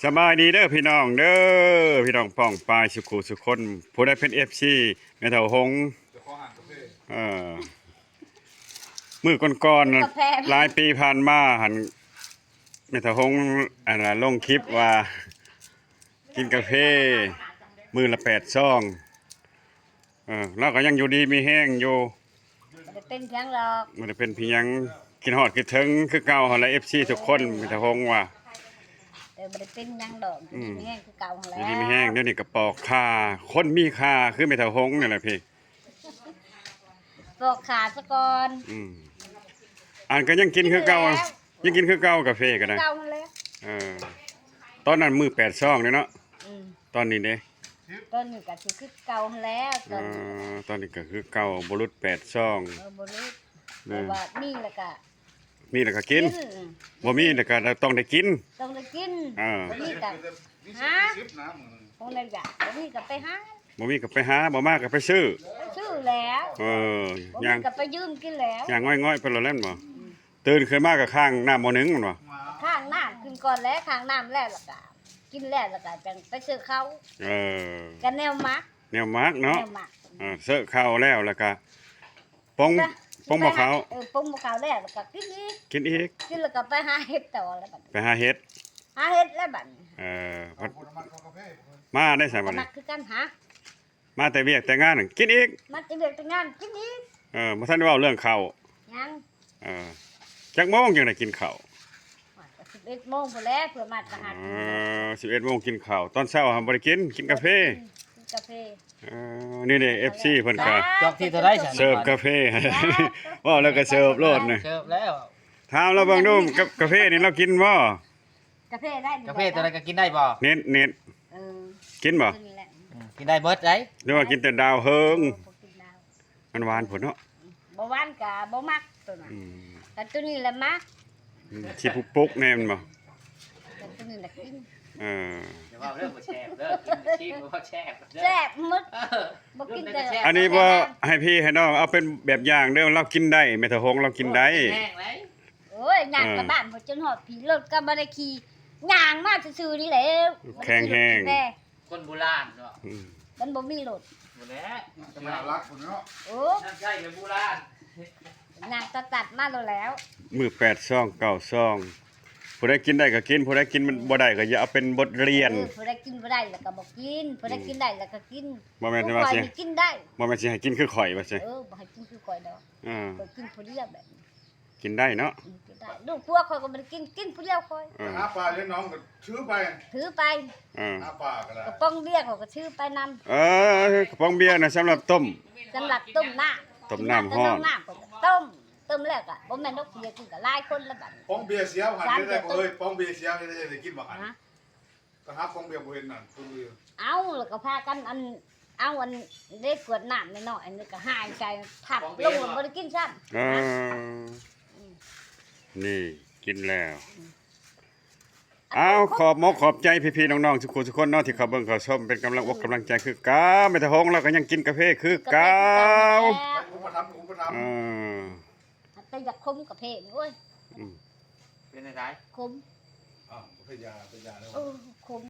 ສະບາຍດີເດີພີ່ນ້ອງເດີ ພີ່ນ້ອງປ້ອງປາຍສຸຂູສຸຄົນ ຜູ້ໃດເປັນເອັຟຊີແມ່ເຖົ້າຫົງ ເອີ ມື້ກ່ອນໆ ກາແຟ ຫຼາຍປີຜ່ານມາຫັ້ນ ແມ່ເຖົ້າຫົງ ອັນນ່າ ລົງຄລິບວ່າ ກິນກາເຟມື້ລະແປດຊອງ ເອີ ລາວກໍຍັງຢູ່ດີມີແຮງຢູ່ ບໍ່ໄດ້ເປັນຫຍັງດອກ ບໍ່ໄດ້ເປັນພິຫຍັງ ຄິດຮອດຄິດເຖິງຄືເກົ່າຫັ້ນແຫຼະ ເອັຟຊີທຸກຄົນ ແມ່ເຖົ້າຫົງວ່າ ເອີ ບໍ່ໄດ້ເປັນຫຍັງດອກ ຢູ່ດີ ອືມ ມີແຮງຄືເກົ່າຫັ້ນແຫຼະ ຢູ່ດີມີແຮງ ດຽວນີ້ກໍປອກຂ່າ ຄົນມີຄ່າຄືແມ່ເຖົ້າຫົງນີ້ແຫຼະພີ່ ປອກຂ່າຊະກ່ອນ ອືມ ອັນກໍຍັງກິນຄືເກົ່າ ກິນແລ້ວ ຍັງກິນຄືເກົ່າ ກາເຟກໍໄດ້ ເກົ່າຫັ້ນແຫຼະ ເອີ ຕອນນັ້ນມື້ແປດຊອງເດ້ເນາະ ອືມ ຕອນນີ້ເດ້ ຕອນນີ້ກໍຊິຄືເກົ່າຫັ້ນແຫຼະ ຕອນນີ້ ເອີ ຕອນນີ້ກໍຄືເກົ່າ ບໍ່ຫຼຸດແປດຊອງ ເອີ ບໍ່ຫຼຸດ ແມ່ນ ແຕ່ວ່າມີແລ້ວກໍ ມີແລ້ວກໍກິນ ກິນ ບໍ່ມີແລ້ວກໍຕ້ອງໄດ້ກິນ ຕ້ອງໄດ້ກິນ ເອີ ບໍ່ມີກໍຫາ ຂອງໃດຢາກ ບໍ່ມີກໍໄປຫາ ບໍ່ມີກໍໄປຫາ ບໍ່ມາກໍໄປຊື້ ໄປຊື້ແລ້ວ ເອີ ບໍ່ມີກໍໄປຢືມກິນແລ້ວ ຍ່າງງ່ອຍໆໄປໂລດແລ້ວແມ່ນບໍ່? ອືມ ຕື່ນຂຶ້ນມາກໍຄ້າງນ້ຳໝໍ້ໜຶ່ງແມ່ນບໍ່? ຄ້າງນ້ຳກິນກ່ອນແຫຼະ ຄ້າງນ້ຳແລ້ວ ແລ້ວກໍກິນແລ້ວ ແລ້ວກໍຈັ່ງໄປຊື້ເຂົ້າ ເອີ ກໍແນວມັກ ແນວມັກເນາະ ແນວມັກ ເອີ ເຊີເຂົ້າແລ້ວ ແລ້ວກໍ ປົງ ປົງໝໍ້ເຂົ້າ ເອີ ປົງໝໍ້ເຂົ້າແລ້ວ ແລ້ວກໍກິນອີກ ກິນອີກ ກິນແລ້ວກໍໄປຫາເຫັດຕໍ່ແລ້ວບັດນີ້ ໄປຫາເຫັດ ຫາເຫັດແລ້ວບັດນີ້ ເອີ ມາໄດ້ໃສບັດນີ້ ມາຄືກັນຫາ ມາແຕ່ວຽກແຕ່ງານກິນອີກ ມາແຕ່ວຽກແຕ່ງານກິນອີກ ເອີ ບໍ່ທັນໄດ້ເວົ້າເລື່ອງເຂົ້າ ຍັງ ເອີ ຈັກໂມງຈັ່ງໄດ້ກິນເຂົ້າ? ສິບເອັດໂມງພຸ້ນແຫຼະ ເພື່ອມາຕະຫາກິນ ເອີ ສິບເອັດໂມງກິນເຂົ້າ ຕອນເຊົ້າຫັ້ນບໍ່ໄດ້ກິນ ກິນກາເຟ ກິນກາເຟ ເອີ ນີ້ເດ້ ເອັຟຊີເພິ່ນກໍ ຈອກທີເທົ່າໃດຊັ້ນ ເສີບກາເຟ ເວົ້າແລ້ວກໍເສີບໂລດນະ ເສີບແລ້ວ ຖາມລາວເບິ່ງດູ ກາ ກາເຟນີ້ລາວກິນບໍ່? ກາເຟໄດ້ ກາເຟຕົວໃດກໍກິນໄດ້ບໍ່? ເນັດ ເນັດ ເອີ ກິນບໍ່? ອືມ ກິນໄດ້ເບິດໃດ ຫຼືວ່າກິນແຕ່ດາວເຮີງ ບໍ່ກິນດາວ ມັນຫວານໂພດເນາະ ບໍ່ຫວານກະບໍ່ມັກໂຕນັ້ນ ອືມ ແຕ່ໂຕນີ້ລະມັກ ອືມ ຊິປຸກໆແນ່ແມ່ນບໍ່? ແຕ່ໂຕນີ້ລະກິນ ເອີ ຢ່າເວົ້າເດີບໍ່ແຊບເດີ ກິນຊິບໍ່ແຊບເດີ ແຊບໝົດ ເອີ ບໍ່ກິນແຕ່ ອັນນີ້ບໍ່ໃຫ້ພີ່ໃຫ້ນ້ອງເອົາເປັນແບບຢ່າງເດີ ລາວກິນໄດ້ ແມ່ເຖົ້າຫົງລາວກິນໄດ້ ໂອ້ຍ ແຫ້ງໄດ ໂອ້ຍ ຍ່າງ ເອີ ກະບ້ານພຸ້ນຈົນຮອດພີ້ ລົດກະບໍ່ໄດ້ຂີ່ ຍ່າງມາຊື່ໆນີ້ແຫຼະ ແຂງແຮງ ຄົນໂບລານເນາະ ອືມ ມັນບໍ່ມີລົດ ບໍ່ແລ້ວ ເສຍຫຼັກພຸ້ນເນາະ ໂອ້ ນ້ຳໃຊ້ແບບໂບລານ ຍ່າງຕັດໆມາໂລດແລ້ວ ມື້ແປດຊອງ ເກົ້າຊອງ ຜູ້ໃດກິນໄດ້ກໍກິນ ຜູ້ໃດກິນມັນບໍ່ໄດ້ກໍຢ່າເອົາເປັນບົດຮຽນ ເອີ ຜູ້ໃດກິນບໍ່ໄດ້ລະກໍບໍ່ກິນ ຜູ້ໃດກິນໄດ້ລະກໍກິນ ບໍ່ແມ່ນວ່າຊິ ຜູ້ຂ້ອຍນີ້ກິນໄດ້ ບໍ່ແມ່ນຊິໃຫ້ກິນຄືຂ້ອຍວ່າຊັ້ນ ເອີ ບໍ່ໃຫ້ກິນຄືຂ້ອຍດອກ ເອີ ຂ້ອຍກິນຜູ້ດຽວແບບນີ້ ກິນໄດ້ເນາະ ອືມ ກິນໄດ້ ລູກຜົວຂ້ອຍກໍບໍ່ໄດ້ກິນ ກິນຜູ້ດຽວຂ້ອຍ ເອີ ໄປຫາປາຢູ່ໜອງກໍຖືໄປ ຖືໄປ ເອີ ຫາປາກໍໄດ້ ກະປ໋ອງເບຍຂ້ອຍກໍຖືໄປນຳ ເອີ ກະປ໋ອງເບຍນະສຳລັບຕົ້ມ ສຳລັບຕົ້ມນ້ຳ ຕົ້ມນ້ຳຮ້ອນ ຕົ້ມ ຕົ້ມແລ້ວກະບໍ່ແມ່ນດອກ ເບຍກິນກະຫຼາຍຄົນລະບັດນີ້ ປ໋ອງເບຍເສຍຫັ້ນ ເຮັດໄດ້ບໍ່ເອີຍ ປ໋ອງເບຍເສຍເຮັດໄດ້ກິນບໍ່ຫັ້ນ ຮະ? ໄປຫາຂອງເບຍບໍ່ເຫັນນັ້ນ ຄົນເດີ ເອົາ ແລ້ວກໍພາກັນ ອັນ ເອົາ ອັນ ເດ້ ກວດນ້ຳນ້ອຍໆ ອັນນີ້ກໍຫາຍໃສ່ ທັບລົງ ບໍ່ໄດ້ກິນຊ້ຳ ເອີ ອືມ ນີ້ກິນແລ້ວ ອືມ ເອົາ ຂອບມົກຂອບໃຈພີ່ໆນ້ອງໆ ທຸກຄົນທຸກຄົນເນາະ ທີ່ເຂົ້າເບິ່ງເຂົ້າຊົມ ເປັນກຳລັງອົກກຳລັງໃຈຄືເກົ່າ ແມ່ເຖົ້າຫົງລາວກໍຍັງກິນກາເຟຄືເກົ່າ ອຸປະຖຳ ອຸປະຖຳ ເອີ ແຕ່ຢາກຂົມກາເຟນີ້ ໂອ້ຍ ອືມ ເປັນຈັ່ງໃດ? ຂົມ ອ້າວ ເປັນຢາ ເປັນຢາແລ້ວ ເອີ